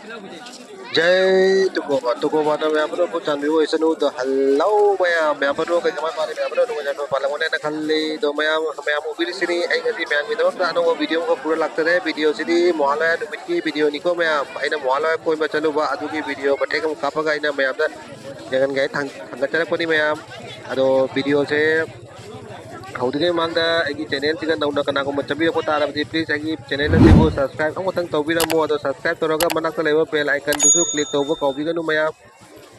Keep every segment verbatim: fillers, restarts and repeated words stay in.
ꯖꯩ ꯇꯨꯀꯣꯕ, ꯇꯨꯀꯣꯕꯅ ꯃꯌꯥꯝ ꯄꯨꯝꯅꯃꯛꯄꯨ ꯆꯥꯟꯕꯤꯕ ꯑꯣꯏꯁꯅꯨ꯫ ꯑꯗꯣ ꯍꯜꯂꯣ ꯃꯌꯥꯝ, ꯃꯌꯥꯝ ꯄꯨꯝꯅꯃꯛ ꯀꯩ ꯀꯃꯥꯏ ꯄꯥꯜꯂꯤ? ꯃꯌꯥꯝ ꯄꯨꯝꯅꯃꯛ ꯅꯨꯡꯉꯥꯏꯅ ꯄꯥꯜꯂꯝꯒꯅꯤ ꯍꯥꯏꯅ ꯈꯜꯂꯤ꯫ ꯑꯗꯣ ꯃꯌꯥꯝ, ꯃꯌꯥꯝ ꯎꯕꯤꯔꯤꯁꯤꯅꯤ, ꯑꯩ ꯉꯁꯤ ꯃꯌꯥꯝꯒꯤꯗꯃꯛꯇ ꯑꯅꯧꯕ video ꯑꯃꯈꯛ ꯄꯨꯔ ꯂꯥꯛꯆꯔꯦ꯫ Video ꯁꯤꯗꯤ ꯃꯍꯥꯂꯣꯌꯥ ꯅꯨꯃꯤꯠꯀꯤ video ꯅꯤꯀꯣ ꯃꯌꯥꯝ꯫ ꯑꯩꯅ ꯃꯍꯥꯂꯣꯌꯥ ꯀꯣꯏꯕ ꯆꯠꯂꯨꯕ ꯑꯗꯨꯒꯤ video ꯃꯇꯦꯛ ꯑꯃ ꯀꯥꯞꯄꯒ ꯑꯩꯅ ꯃꯌꯥꯝꯗ ꯌꯦꯡꯍꯟꯒꯦ ꯊꯥꯡ-, ꯊꯥꯡꯒꯠꯆꯔꯛꯄꯅꯤ ꯃꯌꯥꯝ꯫ ꯑꯗꯣ video ꯁꯦ ꯍꯧꯗ꯭ꯔꯤꯉꯩ ꯃꯃꯥꯡꯗ ꯑꯩꯒꯤ channel ꯁꯤꯒ ꯅꯧꯅ ꯀꯅꯥꯒꯨꯝꯕ ꯆꯪꯕꯤꯔꯛꯄ ꯇꯥꯔꯕꯗꯤ, please ꯑꯩꯒꯤ channel ꯑꯁꯤꯕꯨ subscribe ꯑꯃꯨꯛꯇꯪ ꯇꯧꯕꯤꯔꯝꯃꯣ꯫ ꯑꯗꯣ subscribe ꯇꯧꯔꯒ ꯃꯅꯥꯛꯇ ꯂꯩꯕ bell icon ꯗꯨꯁꯨ click ꯇꯧꯕ ꯀꯥꯎꯕꯤꯒꯅꯨ ꯃꯌꯥꯝ꯫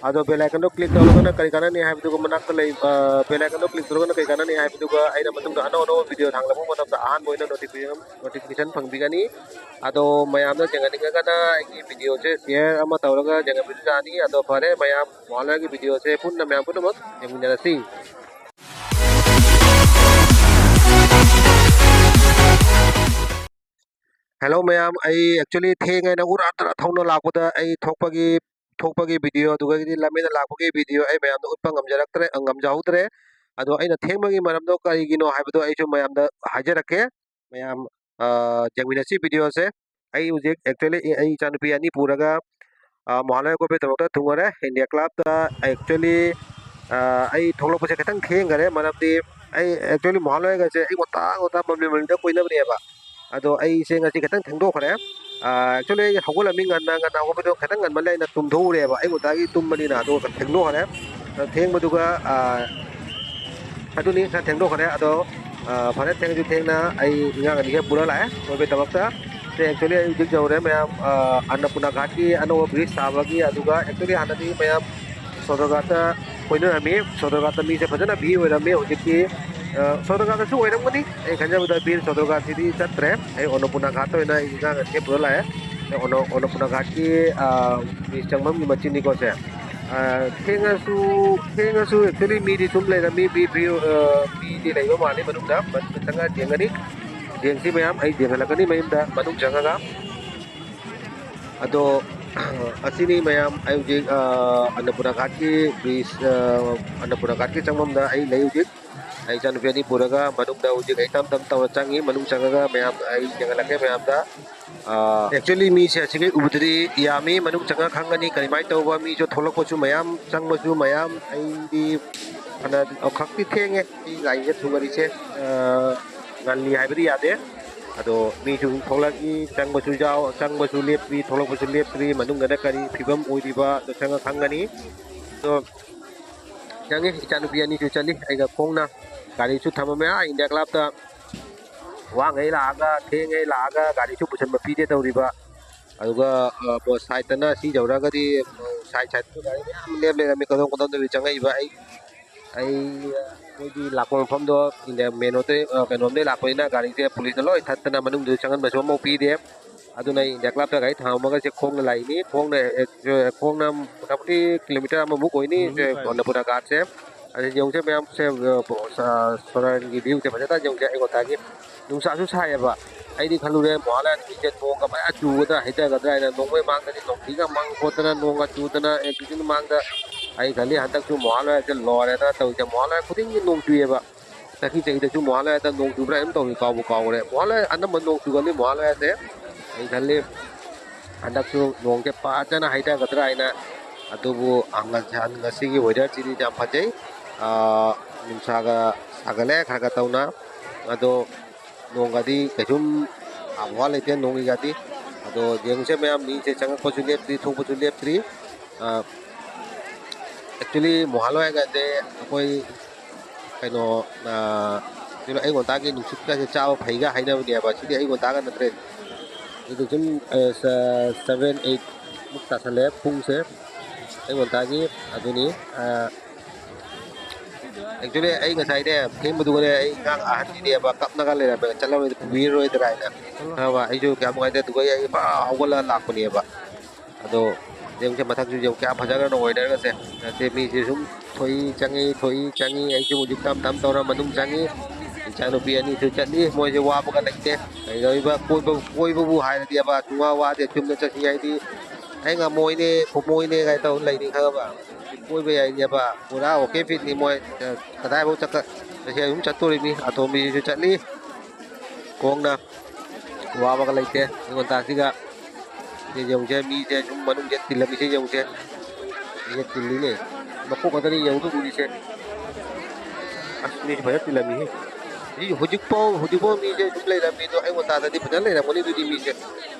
ꯑꯗꯣ bell icon ꯗꯣ click ꯇꯧꯔꯒꯅ ꯀꯔꯤ ꯀꯥꯟꯅꯅꯤ ꯍꯥꯏꯕꯗꯨꯒ, ꯃꯅꯥꯛꯇ ꯂꯩ-, ꯑ, bell icon ꯗꯣ click ꯇꯧꯔꯒꯅ ꯀꯔꯤ ꯀꯥꯟꯅꯅꯤ ꯍꯥꯏꯕꯗꯨꯒ, ꯑꯩꯅ ꯃꯇꯨꯡꯗ ꯑꯅꯧ ꯑꯅꯧꯕ video ꯊꯥꯡꯂꯛꯄ ꯃꯇꯝꯗ ꯑꯍꯥꯟꯕ ꯑꯣꯏꯅ notification, notification ꯐꯪꯕꯤꯒꯅꯤ꯫ ꯑꯗꯣ ꯃꯌꯥꯝꯅ ꯌꯦꯡꯍꯟꯅꯤꯡꯉꯒꯅ ꯑꯩꯒꯤ video ꯁꯦ share ꯑꯃ ꯇꯧꯔꯒ ꯌꯦꯡꯍꯟꯕꯤꯕꯁꯨ ꯌꯥꯅꯤ꯫ ꯑꯗꯣ ꯐꯔꯦ ꯃꯌꯥꯝ, ꯃꯍꯥꯂꯣꯌꯥꯒꯤ video ꯁꯦ ꯄꯨꯟꯅ ꯃꯌꯥꯝ ꯄꯨꯝꯅꯃꯛ ꯌꯦꯡꯃꯤꯟꯅꯔꯁꯤ꯫ Hello ꯃꯌꯥꯝ, ꯑꯩ actually ꯊꯦꯡꯉꯦꯅ ꯎꯔꯥ ꯇꯔꯥ ꯊꯧꯅ ꯂꯥꯛꯄꯗ ꯑꯩ ꯊꯣꯛꯄꯒꯤ, ꯊꯣꯛꯄꯒꯤ video, ꯑꯗꯨꯗꯒꯤꯗꯤ ꯂꯝꯕꯤꯗ ꯂꯥꯛꯄꯒꯤ video ꯑꯩ ꯃꯌꯥꯝꯗ ꯎꯠꯄ ꯉꯝꯖꯔꯛꯇ꯭ꯔꯦ, ꯉꯝꯖꯍꯧꯗ꯭ꯔꯦ꯫ ꯑꯗꯣ ꯑꯩꯅ ꯊꯦꯡꯕꯒꯤ ꯃꯔꯝꯗꯣ ꯀꯔꯤꯒꯤꯅꯣ ꯍꯥꯏꯕꯗꯣ ꯑꯩꯁꯨ ꯃꯌꯥꯝꯗ ꯍꯥꯏꯖꯔꯛꯀꯦ꯫ ꯃꯌꯥꯝ, ꯑ, ꯌꯦꯡꯃꯤꯟꯅꯁꯤ video ꯁꯦ꯫ ꯑꯩ ꯍꯧꯖꯤꯛ actually ꯑꯩ ꯏꯆꯥꯅꯨꯄꯤ ꯑꯅꯤ ꯄꯨꯔꯒ, ꯑ, ꯃꯍꯥꯂꯣꯌꯥ ꯀꯣꯏꯕꯒꯤꯗꯃꯛꯇ ꯊꯨꯡꯉꯔꯦ꯫ India Club ꯇ actually, ꯑ, ꯑꯩ ꯊꯣꯛꯂꯛꯄꯁꯦ ꯈꯤꯇꯪ ꯊꯦꯡꯈꯔꯦ, ꯃꯔꯝꯗꯤ ꯑꯩ actually ꯃꯍꯥꯂꯣꯌꯥꯒꯁꯦ ꯑꯩ ꯉꯟꯇꯥ ꯉꯟꯇꯥ ꯃꯝꯂꯤ ꯃꯝꯂꯤꯗ ꯀꯣꯏꯅꯕꯅꯦꯕ꯫ ꯑꯗꯣ ꯑꯩꯁꯦ ꯉꯁꯤ ꯈꯤꯇꯪ ꯊꯦꯡꯗꯣꯛꯈ꯭ꯔꯦ꯫ ꯑ, actually ꯑꯩ ꯍꯧꯒꯠꯂꯝꯃꯤ ꯉꯟꯅ, ꯉꯟꯅ ꯍꯧꯒꯠꯄꯗꯣ ꯈꯤꯇꯪ ꯉꯟꯃꯜꯂꯦ, ꯑꯩꯅ ꯇꯨꯝꯊꯣꯛꯎꯔꯦꯕ꯫ ꯑꯩ ꯉꯟꯇꯥꯒꯤ ꯇꯨꯝꯕꯅꯤꯅ ꯑꯗꯨꯒ ꯊꯦꯡꯗꯣꯛꯈ꯭ꯔꯦ꯫ ꯑ, ꯊꯦꯡꯕꯗꯨꯒ, ꯑ, ꯑꯗꯨꯅꯤ ꯈꯔ ꯊꯦꯡꯗꯣꯛꯈ꯭ꯔꯦ꯫ ꯑꯗꯣ, ꯑ, ꯐꯔꯦ, ꯊꯦꯡꯉꯁꯨ ꯊꯦꯡꯅ ꯑꯩ ꯑꯉꯥꯡ ꯑꯅꯤꯈꯛ ꯄꯨꯔ ꯂꯥꯛꯑꯦ ꯀꯣꯏꯕꯒꯤꯗꯃꯛꯇ꯫ ꯁꯦ actually ꯑꯩ ꯍꯧꯖꯤꯛ ꯌꯧꯔꯦ ꯃꯌꯥꯝ, ꯑ, ꯑꯟꯅꯄꯨꯔꯅꯥ ꯘꯥꯠꯀꯤ ꯑꯅꯧꯕ bridge ꯁꯥꯕꯒꯤ, ꯑꯗꯨꯒ actually ꯍꯥꯟꯅꯗꯤ ꯃꯌꯥꯝ ꯁꯣꯗꯔꯒꯥꯠꯇ ꯀꯣꯏꯅꯔꯝꯃꯤ꯫ ꯁꯣꯗꯔꯒꯥꯠꯇ ꯃꯤꯁꯦ ꯐꯖꯅ ꯚꯤꯔ ꯑꯣꯏꯔꯝꯃꯤ꯫ ꯍꯧꯖꯤꯛꯇꯤ, ꯑ, ꯁꯣꯗꯔꯒꯥꯠꯇꯁꯨ ꯑꯣꯏꯔꯝꯒꯅꯤ꯫ ꯑꯩ ꯈꯟꯖꯕꯗ ꯚꯤꯔ ꯁꯣꯗꯔꯒꯥꯠꯁꯤꯗꯤ ꯆꯠꯇ꯭ꯔꯦ꯫ ꯑꯩ ꯑꯟꯅꯄꯨꯔꯅꯥ ꯘꯥꯠꯇ ꯑꯣꯏꯅ ꯑꯩ ꯑꯉꯥꯡ ꯑꯅꯤꯁꯦ ꯄꯨꯔ ꯂꯥꯛꯑꯦ꯫ ꯑꯗꯩ ꯑꯟꯅ-, ꯑꯟꯅꯄꯨꯔꯅꯥ ꯘꯥꯠꯀꯤ, ꯑ, bridge ꯆꯪꯐꯝꯒꯤ ꯃꯆꯤꯟꯅꯤꯀꯣ ꯁꯦ꯫ ꯑ, ꯊꯦꯡꯉꯁꯨ, ꯊꯦꯡꯉꯁꯨ actually ꯃꯤꯗꯤ ꯁꯨꯝ ꯂꯩꯔꯝꯃꯤ꯫ ꯃꯤ ꯚꯤꯔ, ꯑ, ꯃꯤꯗꯤ ꯂꯩꯕ ꯃꯥꯜꯂꯤ ꯃꯅꯨꯡꯗ꯫ ꯆꯪꯉ ꯌꯦꯡꯒꯅꯤ꯫ ꯌꯦꯡꯁꯤ ꯃꯌꯥꯝ, ꯑꯩ ꯌꯦꯡꯍꯜꯂꯛꯀꯅꯤ ꯃꯌꯨꯝꯗ ꯃꯅꯨꯡ ꯆꯪꯉꯒ꯫ ꯑꯗꯣ, ꯑꯁꯤꯅꯤ ꯃꯌꯥꯝ, ꯑꯩ ꯍꯧꯖꯤꯛ, ꯑ, ꯑꯟꯅꯄꯨꯔꯅꯥ ꯘꯥꯠꯀꯤ bridge, ꯑ, ꯑꯟꯅꯄꯨꯔꯅꯥ ꯘꯥꯠꯀꯤ ꯆꯪꯐꯝꯗ ꯑꯩ ꯂꯩ ꯍꯧꯖꯤꯛ꯫ ꯑꯩ ꯏꯆꯥꯅꯨꯄꯤ ꯑꯅꯤ ꯄꯨꯔꯒ ꯃꯅꯨꯡꯗ ꯍꯧꯖꯤꯛ ꯑꯩ ꯇꯞ ꯇꯞ ꯇꯧꯅ ꯆꯪꯉꯤ꯫ ꯃꯅꯨꯡ ꯆꯪꯉꯒ ꯃꯌꯥꯝ ꯑꯩ ꯌꯦꯡꯍꯜꯂꯛꯀꯦ ꯃꯌꯥꯝꯗ꯫ ꯑꯦꯛꯆꯨꯋꯦꯂꯤ ꯃꯤꯁꯦ ꯑꯁꯤꯒꯤ ꯎꯕꯗꯗꯤ ꯌꯥꯝꯃꯤ, ꯃꯅꯨꯡ ꯆꯪꯉ ꯈꯪꯒꯅꯤ ꯀꯔꯤꯃꯥꯏꯅ ꯇꯧꯕ, ꯃꯤꯁꯨ ꯊꯣꯛꯂꯛꯄꯁꯨ ꯃꯌꯥꯝ, ꯆꯪꯕꯁꯨ ꯃꯌꯥꯝ꯫ ꯑꯩꯗꯤ ꯐꯅ ꯈꯛꯇꯤ ꯊꯦꯡꯉꯦ, ꯑꯩ ꯂꯥꯏꯟꯁꯦ ꯊꯨꯒꯔꯤꯁꯦ꯫ ꯑ, ꯉꯜꯂꯤ ꯍꯥꯏꯕꯗꯤ ꯌꯥꯗꯦ꯫ ꯑꯗꯣ ꯃꯤꯁꯨ ꯊꯣꯛꯂꯛꯏ, ꯆꯪꯕꯁꯨ ꯌꯥꯎ-, ꯆꯪꯕꯁꯨ ꯂꯦꯞꯇ꯭ꯔꯤ, ꯊꯣꯛꯂꯛꯄꯁꯨ ꯂꯦꯞꯇ꯭ꯔꯤ, ꯃꯅꯨꯡꯗꯅ ꯀꯔꯤ ꯐꯤꯕꯝ ꯑꯣꯏꯔꯤꯕ ꯑꯗꯣ ꯆꯪꯉ ꯈꯪꯒꯅꯤ꯫ ꯑꯗꯣ ꯆꯪꯉꯤ, ꯏꯆꯥꯅꯨꯄꯤ ꯑꯅꯤꯁꯨ ꯆꯠꯂꯤ ꯑꯩꯒ ꯈꯣꯡꯅ꯫ ꯒꯥꯔꯤꯁꯨ ꯊꯝꯃꯝꯃꯦ ꯑꯥ ꯏꯟꯗꯤꯌꯥ ꯀ꯭ꯂꯕꯇ꯫ ꯋꯥꯉꯩ ꯂꯥꯛꯑꯒ, ꯊꯦꯡꯉꯩ ꯂꯥꯛꯑꯒ ꯒꯥꯔꯤꯁꯨ ꯄꯨꯁꯟꯕ ꯄꯤꯗꯦ ꯇꯧꯔꯤꯕ꯫ ꯑꯗꯨꯒ, ꯑ, ꯁꯥꯏꯠꯇꯅ ꯁꯤ ꯌꯧꯔꯒꯗꯤ, ꯑ, ꯁꯥꯏꯠ ꯁꯥꯏꯠꯇꯁꯨ ꯒꯥꯔꯤ ꯃꯌꯥꯝ ꯂꯦꯞ ꯂꯩꯔꯝꯃꯤ, ꯀꯗꯣꯝ ꯀꯗꯣꯝꯗꯒꯤ ꯆꯪꯉꯛꯏꯕ꯫ ꯑꯩ, ꯑꯩ, ꯑꯩꯈꯣꯏꯒꯤ ꯂꯥꯛꯄ ꯃꯐꯝꯗꯣ ꯏꯟꯗꯤꯌꯥ ꯃꯦꯟ ꯔꯣꯗꯇꯩ, ꯑ, ꯀꯩꯅꯣꯝꯗꯩ ꯂꯥꯛꯄꯅꯤꯅ ꯒꯥꯔꯤꯁꯦ ꯄꯨꯂꯤꯁꯅ ꯂꯣꯏ ꯊꯠꯇꯅ ꯃꯅꯨꯡꯗꯁꯨ ꯆꯪꯍꯟꯕꯁꯨ ꯑꯃꯐꯥꯎ ꯄꯤꯗꯦ꯫ ꯑꯗꯨꯅ ꯑꯩ ꯏꯟꯗꯤꯌꯥ ꯀ꯭ꯂꯕꯇ ꯒꯥꯔꯤ ꯊꯝꯃꯝꯃꯒ ꯁꯦ ꯈꯣꯡꯅ ꯂꯥꯛꯏꯅꯤ꯫ ꯈꯣꯡꯅ, ꯑꯦ, ꯈꯣꯡꯅ ꯃꯣꯇꯥꯃꯨꯇꯤ ꯀꯤꯂꯣꯃꯤꯇꯔ ꯑꯃꯃꯨꯛ ꯑꯣꯏꯅꯤ, ꯁꯦ, ꯑꯟꯅꯄꯨꯔꯅꯥ ꯒꯥꯠꯁꯦ꯫ ꯑꯗ ꯌꯦꯡꯉꯨꯁꯦ ꯃꯌꯥꯝꯁꯦ, ꯑ, ꯁꯣꯔꯥꯔꯒꯤ ꯚ꯭ꯌꯨꯁꯦ ꯐꯖꯅ ꯌꯦꯡꯉꯨꯁꯦ꯫ ꯑꯩ ꯉꯁꯥꯏꯒꯤ ꯅꯨꯡꯁꯥꯁꯨ ꯁꯥꯏꯌꯦꯕ꯫ ꯑꯩꯗꯤ ꯈꯜꯂꯨꯔꯦ ꯃꯣꯍꯥꯂ ꯅꯨꯃꯤꯠꯁꯦ ꯅꯣꯡꯒ ꯐꯖꯅ ꯆꯨꯒꯗ꯭ꯔꯥ ꯍꯩꯊꯒꯗ꯭ꯔꯥ ꯍꯥꯏꯅ꯫ ꯅꯣꯡꯃꯩ ꯃꯥꯡꯗꯗꯤ ꯅꯣꯡꯊꯤꯒ ꯃꯪ ꯈꯣꯠꯇꯅ ꯅꯣꯡꯒ ꯆꯨꯗꯅ ꯑꯦ ꯕꯤꯖꯨꯒꯤ ꯃꯥꯡꯗ꯫ ꯑꯩ ꯈꯜꯂꯤ ꯍꯟꯗꯛꯁꯨ ꯃꯣꯍꯥꯂ ꯍꯥꯏꯁꯦ ꯂꯣꯏꯔꯦꯅ ꯇꯧꯔꯤꯁꯦ꯫ ꯃꯣꯍꯥꯂ ꯈꯨꯗꯤꯡꯒꯤ ꯅꯣꯡ ꯆꯨꯏꯌꯦꯕ꯫ ꯆꯍꯤ ꯆꯍꯤꯗꯁꯨ ꯃꯣꯍꯥꯂ ꯍꯥꯏꯗ ꯅꯣꯡ ꯆꯨꯕ꯭ꯔꯥ ꯑꯗꯨꯝ ꯇꯧꯏ, ꯀꯥꯎꯕꯨ ꯀꯥꯎꯈ꯭ꯔꯦ꯫ ꯃꯣꯍꯥꯂ ꯑꯅꯝꯕ ꯅꯣꯡ ꯆꯨꯒꯜꯂꯤ ꯃꯣꯍꯥꯂ ꯍꯥꯏꯁꯦ꯫ ꯑꯩ ꯈꯜꯂꯤ ꯍꯟꯗꯛꯁꯨ ꯅꯣꯡꯁꯦ ꯐꯖꯅ ꯍꯩꯊꯒꯗ꯭ꯔꯥ ꯍꯥꯏꯅ꯫ ꯑꯗꯨꯕꯨ ꯉꯁꯤꯒꯤ ꯋꯦꯗꯔꯁꯤꯗꯤ ꯌꯥꯝ ꯐꯖꯩ꯫ ꯑꯥ, ꯅꯨꯡꯁꯥꯒ ꯁꯥꯒꯠꯂꯦ ꯈꯔ ꯈꯔ ꯇꯧꯅ꯫ ꯑꯗꯣ ꯅꯣꯡꯒꯗꯤ ꯀꯩꯁꯨꯝ ꯑꯕꯋꯥ ꯂꯩꯇꯦ ꯅꯣꯡꯒꯤꯒꯗꯤ꯫ ꯑꯗꯣ ꯌꯦꯡꯉꯨꯁꯦ ꯃꯌꯥꯝ, ꯃꯤꯁꯦ ꯆꯪꯉꯛꯄꯁꯨ ꯂꯦꯞꯇ꯭ꯔꯤ, ꯊꯣꯛꯄꯁꯨ ꯂꯦꯞꯇ꯭ꯔꯤ꯫ ꯑꯥ, ꯑꯦꯛꯆꯨꯋꯦꯂꯤ ꯃꯣꯍꯥꯂ ꯍꯥꯏꯒꯁꯦ ꯑꯩꯈꯣꯏ ꯀꯩꯅꯣ, ꯑꯥ, ꯑꯌꯨꯛ ꯉꯟꯇꯥꯒꯤ ꯅꯨꯡꯁꯤꯠꯀꯁꯦ ꯆꯥꯕ ꯐꯩꯒ ꯍꯥꯏꯅꯕꯅꯦꯕ꯫ ꯁꯤꯗꯤ ꯑꯌꯨꯛ ꯉꯟꯇꯥꯒ ꯅꯠꯇ꯭ꯔꯦ꯫ ꯑꯗꯨ ꯁꯨꯝ, ꯑ, ꯁ-, ꯁꯚꯦꯟ, ꯑꯩꯠ ꯃꯨꯛ ꯇꯥꯁꯜꯂꯦ ꯄꯨꯡꯁꯦ꯫ ꯑꯌꯨꯛ ꯉꯟꯇꯥꯒꯤ ꯑꯗꯨꯅꯤ꯫ ꯑ, ꯑꯦꯛꯆꯨꯋꯦꯂꯤ ꯑꯩ ꯉꯁꯥꯏꯅꯦ ꯊꯦꯡꯕꯗꯨꯒꯅꯦ ꯑꯩ ꯑꯉꯥꯡ ꯑꯍꯟꯁꯤꯅꯦꯕ ꯀꯞꯅꯒ ꯂꯩꯔꯝꯃꯦ, "ꯆꯠꯂꯔꯣꯏꯗ, ꯄꯨꯕꯤꯔꯔꯣꯏꯗ꯭ꯔꯥ" ꯍꯥꯏꯅ꯫ ꯈꯪꯉꯕ? ꯑꯩꯁꯨ ꯀꯌꯥꯝ ꯅꯨꯡꯉꯥꯏꯇꯦ꯫ ꯑꯗꯨꯒ ꯑꯩ ꯄꯨꯔꯥ ꯍꯧꯒꯠꯂ ꯂꯥꯛꯄꯅꯦꯕ꯫ ꯑꯗꯣ ꯌꯦꯡꯁꯦ ꯃꯊꯛꯁꯨ ꯌꯦꯡꯉꯨ ꯀꯌꯥ ꯐꯖꯈ꯭ꯔꯅꯣ ꯋꯦꯗꯔꯒꯁꯦ꯫ ꯉꯁꯤ ꯃꯤꯁꯦ ꯁꯨꯝ ꯊꯣꯛꯏ ꯆꯪꯉꯤ, ꯊꯣꯛꯏ ꯆꯪꯉꯤ꯫ ꯑꯩꯁꯨ ꯍꯧꯖꯤꯛ ꯇꯞ ꯇꯞ ꯇꯧꯔ ꯃꯅꯨꯡ ꯆꯪꯉꯤ꯫ ꯏꯆꯥꯅꯨꯄꯤ ꯑꯅꯤꯁꯨ ꯆꯠꯂꯤ, ꯃꯣꯏꯁꯦ ꯋꯥꯕꯒ ꯂꯩꯇꯦ꯫ ꯀꯩꯗꯧꯔꯤꯕ ꯀꯣꯏꯕ, ꯀꯣꯏꯕꯕꯨ ꯍꯥꯏꯔꯗꯤꯕ ꯁꯨꯡꯋꯥ ꯋꯥꯗꯦ꯫ ꯆꯨꯝꯅ ꯆꯠꯁꯤ ꯍꯥꯏꯗꯤ ꯑꯩ ꯉꯝꯃꯣꯏꯅꯦ, ꯈꯨꯝꯃꯣꯏꯅꯦ ꯀꯥꯏ ꯇꯧꯔ ꯂꯩꯅꯤ ꯈꯪꯉꯕ? ꯀꯣꯏꯕ ꯌꯥꯏꯅꯦꯕ꯫ ꯄꯨꯔꯥ ꯑꯣꯀꯦ ꯐꯤꯠꯅꯤ ꯃꯣꯏ꯫ ꯀꯗꯥꯏꯐꯥꯎ ꯆꯠꯀ-, ꯉꯁꯤ ꯑꯗꯨꯝ ꯆꯠꯇꯣꯔꯤꯕꯅꯤ꯫ ꯑꯇꯣꯝꯕꯤꯁꯨ ꯆꯠꯂꯤ ꯈꯣꯡꯅ꯫ ꯋꯥꯕꯒ ꯂꯩꯇꯦ ꯑꯌꯨꯛ ꯉꯟꯇꯥꯁꯤꯒ꯫ ꯁꯤ ꯌꯦꯡꯉꯨꯁꯦ, ꯃꯤꯁꯦ ꯁꯨꯝ ꯃꯅꯨꯡꯁꯦ ꯇꯤꯜꯂꯝꯃꯤꯁꯦ ꯌꯦꯡꯉꯨꯁꯦ꯫ ꯃꯤꯁꯦ ꯇꯤꯜꯂꯤꯅꯦ꯫ ꯃꯀꯣꯛ ꯈꯛꯇꯅꯤ ꯌꯦꯡꯉꯨꯗ ꯎꯔꯤꯁꯦ꯫ ꯑꯁ, ꯃꯤꯁꯦ ꯐꯖꯅ ꯇꯤꯜꯂꯝꯃꯤꯍꯦ꯫ ꯍꯧꯖꯤꯛ, ꯍꯧꯖꯤꯛꯐꯥꯎ, ꯍꯧꯖꯤꯛꯐꯥꯎ ꯃꯤꯁꯦ ꯁꯨꯝ ꯂꯩꯔꯝꯃꯤ ꯑꯗꯣ, ꯑꯌꯨꯛ ꯉꯟꯇꯥꯗꯗꯤ ꯐꯖꯅ ꯂꯩꯔꯝꯒꯅꯤ ꯑꯗꯨꯗꯤ ꯃꯤꯁꯦ꯫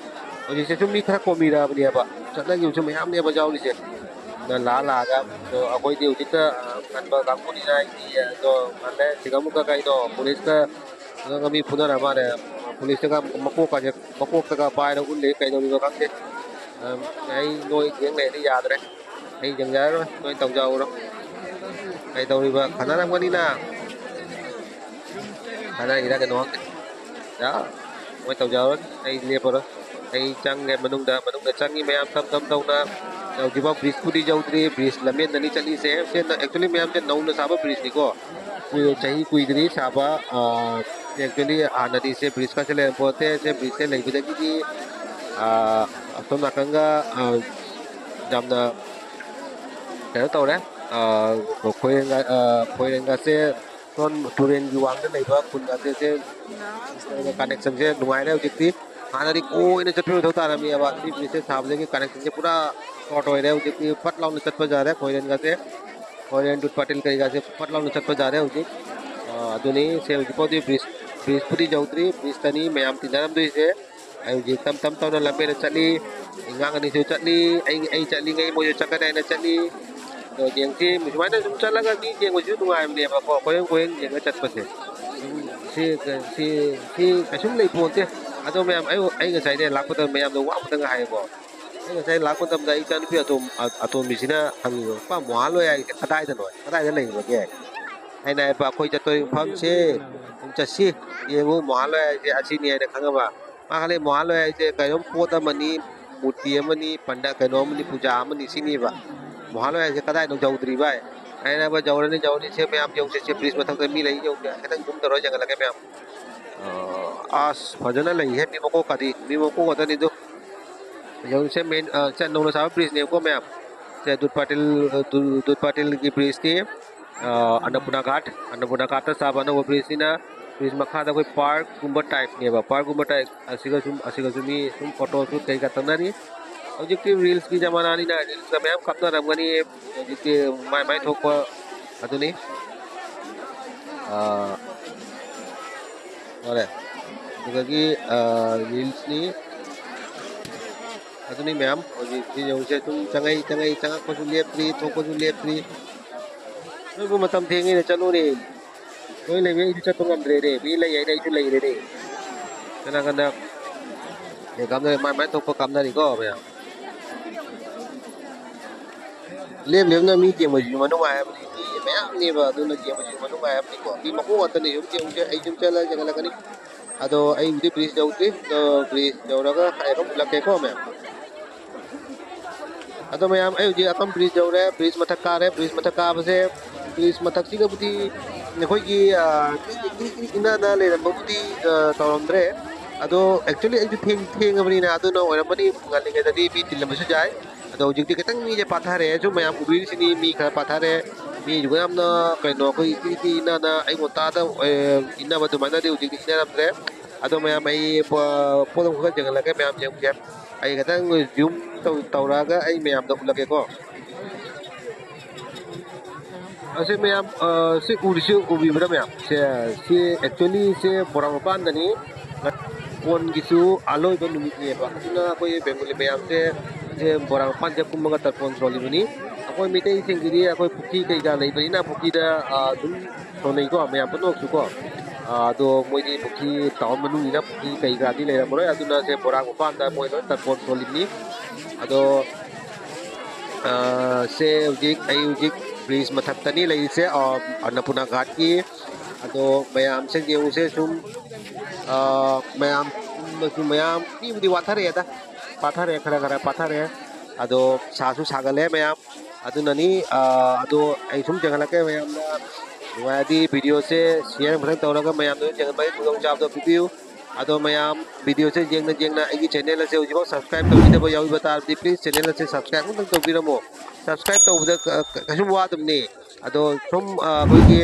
ꯍꯧꯖꯤꯛꯁꯦ ꯁꯨꯝ ꯃꯤ ꯈꯔ ꯀꯣꯝꯕꯤꯔꯛꯑꯕꯅꯦꯕ꯫ ꯆꯠꯅꯈꯤꯕꯁꯨ ꯃꯌꯥꯝꯅꯦꯕ ꯌꯥꯎꯔꯤꯁꯦ꯫ ꯑꯗꯨꯅ ꯂꯥꯛꯑ ꯂꯥꯛꯑꯒ, ꯑꯗꯣ ꯑꯩꯈꯣꯏꯗꯤ ꯍꯧꯖꯤꯛꯇ, ꯑ, ꯉꯟꯕ ꯀꯥꯡꯕꯨꯅꯤꯅ ꯑꯩꯗꯤ, ꯑꯗꯣ ꯉꯜꯂꯦ꯫ ꯁꯤꯡꯉꯝ ꯑꯃꯨꯛꯀ ꯀꯩꯅꯣ, ꯄꯨꯂꯤꯁꯀ ꯉꯥꯡꯉ ꯃꯤ ꯐꯨꯅꯔ ꯃꯥꯜꯂꯦ꯫ ꯄꯨꯂꯤꯁꯇꯒ ꯃꯀꯣꯛꯀꯁꯦ, ꯃꯀꯣꯛꯇꯒ ꯄꯥꯏꯔ ꯎꯠꯂꯦ, ꯀꯩꯗꯧꯔꯤꯅꯣ ꯈꯪꯗꯦ꯫ ꯑꯝ, ꯑꯩ ꯅꯣꯏ ꯌꯦꯡ ꯂꯩꯔꯗꯤ ꯌꯥꯗ꯭ꯔꯦ꯫ ꯑꯩ ꯌꯦꯡꯖꯔꯔꯣꯏ, ꯅꯣꯏ ꯇꯧꯖꯍꯧꯔꯣ꯫ ꯀꯩꯗꯧꯔꯤꯕ? ꯈꯠꯅꯔꯝꯒꯅꯤꯅ꯫ ꯈꯠꯅꯔꯤꯔ ꯀꯩꯅꯣ ꯈꯪꯗꯦ꯫ ꯌꯥ, ꯃꯣꯏ ꯇꯧꯖꯍꯧꯔꯣ, ꯑꯩ ꯂꯦꯞꯄꯔꯣꯏ꯫ ꯑꯩ ꯆꯪꯒꯦ ꯃꯅꯨꯡꯗ, ꯃꯅꯨꯡꯗ ꯆꯪꯉꯤ ꯃꯌꯥꯝ ꯇꯞ ꯇꯞ ꯇꯧꯅ꯫ ꯍꯧꯖꯤꯛꯐꯥꯎ ꯕ꯭ꯔꯤꯖꯄꯨꯗꯤ ꯌꯧꯗ꯭ꯔꯤ, ꯕ꯭ꯔꯤꯖ ꯂꯝꯕꯦꯟꯗꯅꯤ ꯆꯠꯂꯤꯁꯦ꯫ ꯁꯦ, actually ꯃꯌꯥꯝꯁꯦ ꯅꯧꯅ ꯁꯥꯕ ꯕ꯭ꯔꯤꯖꯅꯤꯀꯣ꯫ ꯀꯨꯏ-, ꯆꯍꯤ ꯀꯨꯏꯗ꯭ꯔꯤ ꯁꯥꯕ, ꯑ, actually ꯍꯥꯟꯅꯗꯤ ꯁꯦ ꯕ꯭ꯔꯤꯖꯀꯁꯦ ꯂꯩꯔꯝꯄꯣꯠꯇꯦ꯫ ꯁꯦ ꯕ꯭ꯔꯤꯖꯁꯦ ꯂꯩꯕꯗꯒꯤꯗꯤ, ꯑ, ꯑꯁꯣꯝ ꯅꯥꯀꯟꯒ, ꯑ, ꯌꯥꯝꯅ ꯀꯩꯅꯣ ꯇꯧꯔꯦ꯫ ꯑ, ꯈꯣꯏꯔꯦꯟꯒ-, ꯑ, ꯈꯣꯏꯔꯦꯟꯒꯁꯦ ꯁꯣꯝ ꯇꯨꯔꯦꯟꯒꯤ ꯋꯥꯡꯗ ꯂꯩꯕ ꯈꯨꯟꯒꯁꯦ, ꯁꯦ ꯀꯅꯦꯛꯁꯟꯁꯦ ꯅꯨꯡꯉꯥꯏꯔꯦ ꯍꯧꯖꯤꯛꯇꯤ꯫ ꯍꯥꯟꯅꯗꯤ ꯀꯣꯏꯅ ꯆꯠꯄꯒꯤ ꯃꯊꯧ ꯇꯥꯔꯝꯃꯤꯑꯕ꯫ ꯁꯤ ꯕ꯭ꯔꯤꯖꯁꯦ ꯁꯥꯕꯗꯒꯤ ꯀꯅꯦꯛꯁꯟꯁꯦ ꯄꯨꯔꯥ ꯁꯣꯔꯠ ꯑꯣꯏꯔꯦ꯫ ꯍꯧꯖꯤꯛꯇꯤ ꯐꯠ ꯂꯥꯎꯅ ꯆꯠꯄ ꯌꯥꯔꯦ ꯈꯣꯏꯔꯦꯟꯒꯁꯦ꯫ ꯈꯣꯏꯔꯦꯟ ꯗꯨꯠ ꯄꯥꯇꯤꯜ ꯀꯩꯀꯥꯁꯦ ꯐꯠ ꯂꯥꯎꯅ ꯆꯠꯄ ꯌꯥꯔꯦ ꯍꯧꯖꯤꯛ꯫ ꯑ, ꯑꯗꯨꯅꯤ ꯁꯦ ꯍꯧꯖꯤꯛꯐꯥꯎꯗꯤ ꯕ꯭ꯔꯤꯖ, ꯕ꯭ꯔꯤꯖꯄꯨꯗꯤ ꯌꯧꯗ꯭ꯔꯤ꯫ ꯕ꯭ꯔꯤꯖꯇꯅꯤ ꯃꯌꯥꯝ ꯇꯤꯟꯅꯔꯝꯗꯣꯏꯁꯦ꯫ ꯑꯩ ꯍꯧꯖꯤꯛ ꯇꯞ ꯇꯞ ꯇꯞꯅ ꯂꯝꯕꯦꯟꯗ ꯆꯠꯂꯤ꯫ ꯑꯉꯥꯡ ꯑꯅꯤꯁꯨ ꯆꯠꯂꯤ꯫ ꯑꯩ, ꯑꯩ ꯆꯠꯂꯤꯉꯩ ꯃꯣꯏꯁꯨ ꯆꯠꯀꯅꯤ ꯍꯥꯏꯅ ꯆꯠꯂꯤ꯫ ꯑꯗꯣ ꯌꯦꯡꯁꯤ, ꯁꯨꯃꯥꯏꯅ ꯁꯨꯝ ꯆꯠꯂꯒ ꯃꯤ ꯌꯦꯡꯕꯁꯤꯁꯨ ꯅꯨꯡꯉꯥꯏꯕꯅꯦꯕꯀꯣ, ꯈꯣꯏꯔꯦꯡ ꯈꯣꯏꯔꯦꯡ ꯌꯦꯡꯉ ꯆꯠꯄꯁꯦ꯫ ꯁꯨꯝ ꯁꯤ, ꯁꯤ, ꯁꯤ ꯀꯩꯁꯨꯝ ꯂꯩ ꯄꯣꯟꯇꯦ꯫ ꯑꯗꯣ ꯃꯌꯥꯝ, ꯑꯩ, ꯑꯩ ꯉꯁꯥꯏꯅꯦ ꯂꯥꯛꯄꯗ ꯃꯌꯥꯝꯗꯣ ꯋꯥ ꯑꯃꯇꯪ ꯍꯥꯏꯌꯦꯀꯣ꯫ ꯑꯩ ꯉꯁꯥꯏ ꯂꯥꯛꯄ ꯃꯇꯝꯗ ꯑꯩ ꯏꯆꯥꯅꯨꯄꯤ ꯑꯇꯣꯝ-, ꯑ-, ꯑꯇꯣꯝꯕꯤꯁꯤꯅ ꯍꯪꯉꯤꯕ, "ꯄꯥ, ꯃꯣꯍꯥꯟ ꯂꯣꯏ ꯍꯥꯏꯁꯦ ꯀꯗꯥꯏꯗꯅꯣ? ꯀꯗꯥꯏꯗ ꯂꯩꯕꯒꯦ?" ꯑꯩꯅ ꯍꯥꯏꯕ, "ꯑꯩꯈꯣꯏ ꯆꯠꯇꯣꯏ ꯃꯐꯝꯁꯦ, ꯑꯗꯨꯝ ꯆꯠꯁꯤ, ꯌꯦꯡꯉꯨ, ꯃꯣꯍꯥꯟ ꯂꯣꯏ ꯍꯥꯏꯁꯦ ꯑꯁꯤꯅꯤ" ꯍꯥꯏꯅ ꯈꯪꯉꯕ꯫ ꯃꯥ ꯈꯜꯂꯦ ꯃꯣꯍꯥꯟ ꯂꯣꯏ ꯍꯥꯏꯁꯦ ꯀꯩꯅꯣꯝ ꯄꯣꯠ ꯑꯃꯅꯤ, ꯃꯨꯔꯇꯤ ꯑꯃꯅꯤ, ꯄꯟꯗ ꯀꯩꯅꯣ ꯑꯃꯅꯤ, ꯄꯨꯖꯥ ꯑꯃꯅꯤ ꯁꯤꯅꯤꯕ꯫ ꯃꯣꯍꯥꯟ ꯂꯣꯏ ꯍꯥꯏꯁꯦ ꯀꯗꯥꯏꯅꯣ ꯌꯧꯗ꯭ꯔꯤꯕ ꯍꯥꯏ꯫ ꯑꯩꯅ ꯍꯥꯏꯕ, "ꯌꯧꯔꯅꯤ, ꯌꯧꯔꯅꯤ, ꯁꯦ ꯃꯌꯥꯝ ꯌꯧꯁꯦ, ꯁꯦ ꯕ꯭ꯔꯤꯖ ꯃꯊꯛꯇ ꯃꯤ ꯂꯩ, ꯌꯧꯁꯦ, ꯈꯤꯇꯪ ꯖꯨꯝ ꯇꯧꯔ ꯌꯦꯡꯍꯜꯂꯒꯦ ꯃꯌꯥꯝ"꯫ ꯑ, ꯑꯁ, ꯐꯖꯅ ꯂꯩꯍꯦ, ꯃꯤ ꯃꯀꯣꯛꯀꯗꯤ, ꯃꯤ ꯃꯀꯣꯛ ꯉꯥꯛꯇꯅꯤꯗꯣ꯫ ꯌꯦꯡꯉꯨꯁꯦ, ꯃꯦꯟ, ꯑ, ꯁꯦ ꯅꯧꯅ ꯁꯥꯕ ꯕ꯭ꯔꯤꯖꯅꯦꯕꯀꯣ ꯃꯌꯥꯝ꯫ ꯁꯦ ꯗꯨꯠ ꯄꯥꯇꯤꯜ, ꯑ, ꯗꯨ-, ꯗꯨꯠ ꯄꯥꯇꯤꯜꯒꯤ ꯕ꯭ꯔꯤꯖꯅꯤ꯫ ꯑ, ꯑꯟꯅꯄꯨꯔꯅꯥ ꯘꯥꯠ, ꯑꯟꯅꯄꯨꯔꯅꯥ ꯘꯥꯠꯇ ꯁꯥꯕ ꯑꯅꯧꯕ ꯕ꯭ꯔꯤꯖꯅꯤꯅ꯫ ꯕ꯭ꯔꯤꯖ ꯃꯈꯥꯗ ꯑꯩꯈꯣꯏ ꯄꯥꯔꯛꯀꯨꯝꯕ ꯇꯥꯏꯞꯅꯦꯕ, ꯄꯥꯔꯛꯀꯨꯝꯕ ꯇꯥꯏꯞ ꯑꯁꯤꯒꯁꯨ, ꯑꯁꯤꯒꯁꯨ ꯃꯤ ꯁꯨꯝ ꯐꯣꯇꯣ ꯁꯨꯠ ꯀꯩꯀꯥ ꯇꯧꯅꯔꯤ꯫ ꯍꯧꯖꯤꯛꯇꯤ ꯔꯤꯜꯁꯀꯤ ꯖꯃꯥꯅꯥꯅꯤꯅ ꯔꯤꯜꯁꯀ ꯃꯌꯥꯝ ꯀꯥꯞꯅꯔꯝꯒꯅꯤ꯫ ꯍꯧꯖꯤꯛꯇꯤ ꯃꯥꯏ ꯃꯥꯏ ꯊꯣꯛꯄ ꯑꯗꯨꯅꯤ꯫ ꯑꯥ, ꯐꯔꯦ꯫ ꯑꯗꯨꯗꯒꯤ, ꯑꯥ, ꯔꯤꯜꯁꯅꯤ꯫ ꯑꯗꯨꯅꯤ ꯃꯌꯥꯝ, ꯍꯧꯖꯤꯛ ꯁꯤ ꯌꯧꯁꯦ ꯑꯗꯨꯝ ꯆꯪꯉꯛꯏ, ꯆꯪꯉꯛꯏ, ꯆꯪꯉꯛꯄꯁꯨ ꯂꯦꯞꯇ꯭ꯔꯤ, ꯊꯣꯛꯄꯁꯨ ꯂꯦꯞꯇ꯭ꯔꯤ꯫ ꯅꯣꯏꯕꯨ ꯃꯇꯝ ꯊꯦꯡꯉꯦꯅꯦ, ꯆꯠꯂꯨꯅꯦ꯫ ꯅꯣꯏ ꯂꯩꯕ ꯑꯩꯗꯤ ꯆꯠꯄ ꯉꯝꯗ꯭ꯔꯦꯅꯦ꯫ ꯃꯤ ꯂꯩ ꯍꯥꯏꯅ ꯑꯩꯁꯨ ꯂꯩꯔꯦꯅꯦ꯫ ꯀꯅꯥ ꯀꯅꯥ ꯀꯥꯞꯅꯔꯦ? ꯃꯥꯏ ꯃꯥꯏ ꯊꯣꯛꯄ ꯀꯥꯞꯅꯔꯤꯀꯣ ꯃꯌꯥꯝ꯫ ꯂꯦꯞ ꯂꯦꯞꯅ ꯃꯤ ꯌꯦꯡꯕꯁꯤꯁꯨ ꯃꯅꯨꯡ ꯍꯥꯏꯕꯅꯤ꯫ ꯃꯤ ꯃꯌꯥꯝꯅꯦꯕ, ꯑꯗꯨꯅ ꯌꯦꯡꯕꯁꯤꯁꯨ ꯃꯅꯨꯡ ꯍꯥꯏꯕꯅꯤꯀꯣ꯫ ꯃꯤ ꯃꯀꯣꯛ ꯉꯥꯛꯇꯅꯤ꯫ ꯌꯨꯝ ꯌꯧꯁꯦ, ꯑꯩ ꯌꯨꯝ ꯆꯠꯂꯒ ꯆꯪꯍꯜꯂꯛꯀꯅꯤ꯫ ꯑꯗꯣ ꯑꯩꯕꯨꯗꯤ ꯕ꯭ꯔꯤꯖ ꯌꯧꯗ꯭ꯔꯤ꯫ ꯑꯗꯣ ꯕ꯭ꯔꯤꯖ ꯌꯧꯔꯒ ꯑꯩ ꯑꯗꯨꯝ ꯎꯠꯂꯛꯀꯦꯀꯣ ꯃꯌꯥꯝ꯫ ꯑꯗꯣ ꯃꯌꯥꯝ, ꯑꯩ ꯍꯧꯖꯤꯛ ꯑꯀꯝ ꯕ꯭ꯔꯤꯖ ꯌꯧꯔꯦ, ꯕ꯭ꯔꯤꯖ ꯃꯊꯛ ꯀꯥꯔꯦ꯫ ꯕ꯭ꯔꯤꯖ ꯃꯊꯛ ꯀꯥꯕꯁꯦ, ꯕ꯭ꯔꯤꯖ ꯃꯊꯛꯁꯤꯗꯕꯨꯗꯤ ꯑꯩꯈꯣꯏꯒꯤ, ꯑ, ꯃꯤ ꯏ-, ꯏ-, ꯏꯅꯥꯅ ꯂꯩꯔꯝꯕꯕꯨꯗꯤ, ꯑ, ꯇꯧꯔꯝꯗ꯭ꯔꯦ꯫ ꯑꯗꯣ actually ꯑꯩꯁꯨ ꯊꯦꯡ-, ꯊꯦꯡꯉꯕꯅꯤꯅ, ꯑꯗꯨꯅ ꯑꯣꯏꯔꯝꯃꯅꯤ, ꯉꯜꯂꯤꯉꯩꯗꯗꯤ ꯃꯤ ꯇꯤꯜꯂꯝꯕꯁꯨ ꯌꯥꯏ꯫ ꯑꯗꯣ ꯍꯧꯖꯤꯛꯇꯤ ꯈꯤꯇꯪ ꯃꯤꯁꯦ ꯄꯥꯊꯔꯛꯑꯦ꯫ ꯁꯨꯝ ꯃꯌꯥꯝ ꯎꯕꯤꯔꯤꯁꯤꯅꯤ, ꯃꯤ ꯈꯔ ꯄꯥꯊꯔꯦ꯫ ꯃꯤꯁꯨ ꯌꯥꯝꯅ ꯀꯩꯅꯣ, ꯑꯩꯈꯣꯏ ꯏꯆꯤ ꯏꯆꯤ ꯏꯅꯥꯅ ꯑꯌꯨꯛ ꯉꯟꯇꯥꯗ, ꯑꯦ, ꯏꯟꯅꯕ ꯑꯗꯨꯃꯥꯏꯅꯗꯤ ꯍꯧꯖꯤꯛꯇꯤ ꯏꯟꯅꯔꯝꯗ꯭ꯔꯦ꯫ ꯑꯗꯣ ꯃꯌꯥꯝ, ꯑꯩ ꯄꯣ-, ꯄꯣꯠ ꯑꯃꯈꯛ ꯌꯦꯡꯍꯜꯂꯛꯀꯦ, ꯃꯌꯥꯝ ꯌꯦꯡꯉꯨꯁꯦ꯫ ꯑꯩ ꯈꯤꯇꯪ ꯖꯨꯝ ꯇꯧ-, ꯇꯧꯔꯛꯑꯒ ꯑꯩ ꯃꯌꯥꯝꯗ ꯎꯠꯂꯛꯀꯦꯀꯣ꯫ ꯑꯁꯤ ꯃꯌꯥꯝ, ꯑ, ꯁꯤ ꯎꯔꯤꯁꯤ ꯎꯕꯤꯕ꯭ꯔꯥ ꯃꯌꯥꯝ? ꯁꯦ, ꯁꯤ actually ꯁꯦ ꯕꯣꯔꯥ ꯃꯄꯥꯟꯗꯅꯤ꯫ ꯇꯔꯄꯣꯟꯒꯤꯁꯨ ꯑꯂꯣꯏꯕ ꯅꯨꯃꯤꯠꯅꯦꯕ꯫ ꯑꯗꯨꯅ ꯑꯩꯈꯣꯏ ꯕꯦꯡꯒꯣꯂꯤ ꯃꯌꯥꯝꯁꯦ ꯁꯦ ꯕꯣꯔꯥ ꯃꯄꯥꯟꯁꯦ ꯀꯨꯝꯃꯒ ꯇꯔꯄꯣꯟ ꯁꯣꯜꯂꯤꯕꯅꯤ꯫ ꯑꯩꯈꯣꯏ ꯃꯩꯇꯩꯁꯤꯡꯒꯤꯗꯤ ꯑꯩꯈꯣꯏ ꯄꯨꯈ꯭ꯔꯤ ꯀꯩꯀꯥ ꯂꯩꯕꯅꯤꯅ ꯄꯨꯈ꯭ꯔꯤꯗ, ꯑ, ꯑꯗꯨꯝ ꯁꯣꯟꯅꯩꯀꯣ ꯃꯌꯥꯝ ꯄꯨꯝꯅꯃꯛꯁꯨꯀꯣ꯫ ꯑ, ꯑꯗꯣ ꯃꯣꯏꯗꯤ ꯄꯨꯈ꯭ꯔꯤ ꯇꯥꯎꯟ ꯃꯅꯨꯡꯅꯤꯅ ꯄꯨꯈ꯭ꯔꯤ ꯀꯩꯀꯥꯗꯤ ꯂꯩꯔꯝꯃꯔꯣꯏ꯫ ꯑꯗꯨꯅ ꯁꯦ ꯕꯣꯔꯥ ꯃꯄꯥꯟꯗ ꯃꯣꯏ ꯂꯣꯏ ꯇꯔꯄꯣꯟ ꯁꯣꯜꯂꯤꯕꯅꯤ꯫ ꯑꯗꯣ, ꯑ, ꯁꯦ ꯍꯧꯖꯤꯛ, ꯑꯩ ꯍꯧꯖꯤꯛ ꯕ꯭ꯔꯤꯖ ꯃꯊꯛꯇꯅꯤ ꯂꯩꯔꯤꯁꯦ, ꯑ, ꯑꯟꯅꯄꯨꯔꯅꯥ ꯘꯥꯠꯀꯤ꯫ ꯑꯗꯣ ꯃꯌꯥꯝꯁꯦ ꯌꯦꯡꯉꯨꯁꯦ ꯁꯨꯝ, ꯑ, ꯃꯌꯥꯝ, ꯃꯌꯥꯝ ꯃꯤꯕꯨꯗꯤ ꯋꯥꯊꯔꯛꯑꯦꯗ, ꯄꯥꯊꯔꯛꯑꯦ, ꯈꯔ ꯈꯔ ꯄꯥꯊꯔꯛꯑꯦ꯫ ꯑꯗꯣ ꯁꯥꯁꯨ ꯁꯥꯒꯠꯂꯦ ꯃꯌꯥꯝ꯫ ꯑꯗꯨꯅꯅꯤ, ꯑ, ꯑꯗꯣ ꯑꯩ ꯁꯨꯝ ꯌꯦꯡꯍꯜꯂꯛꯀꯦ ꯃꯌꯥꯝꯗ꯫ ꯅꯨꯡꯉꯥꯏꯔꯗꯤ video ꯁꯦ share ꯑꯃꯈꯛꯇꯪ ꯇꯧꯔꯒ ꯃꯌꯥꯝꯗ ꯌꯦꯡꯍꯟꯕꯒꯤ ꯈꯨꯗꯣꯡꯆꯥꯕꯗꯣ ꯄꯤꯕꯤꯌꯨ꯫ ꯑꯗꯣ ꯃꯌꯥꯝ, video ꯁꯦ ꯌꯦꯡꯅ ꯌꯦꯡꯅ ꯑꯩꯒꯤ channel ꯑꯁꯦ ꯍꯧꯖꯤꯛꯐꯥꯎ subscribe ꯇꯧꯕꯤꯗꯕ ꯌꯥꯎꯕꯤꯕ ꯇꯥꯔꯕꯗꯤ, please channel ꯑꯁꯦ subscribe ꯑꯃꯇꯪ ꯇꯧꯕꯤꯔꯝꯃꯣ꯫ Subscribe ꯇꯧꯕꯗ ꯀ-, ꯀ-, ꯀꯩꯁꯨꯝ ꯋꯥꯗꯕꯅꯤ꯫ ꯑꯗꯣ ꯁꯨꯝ ꯑ, ꯑꯩꯈꯣꯏꯒꯤ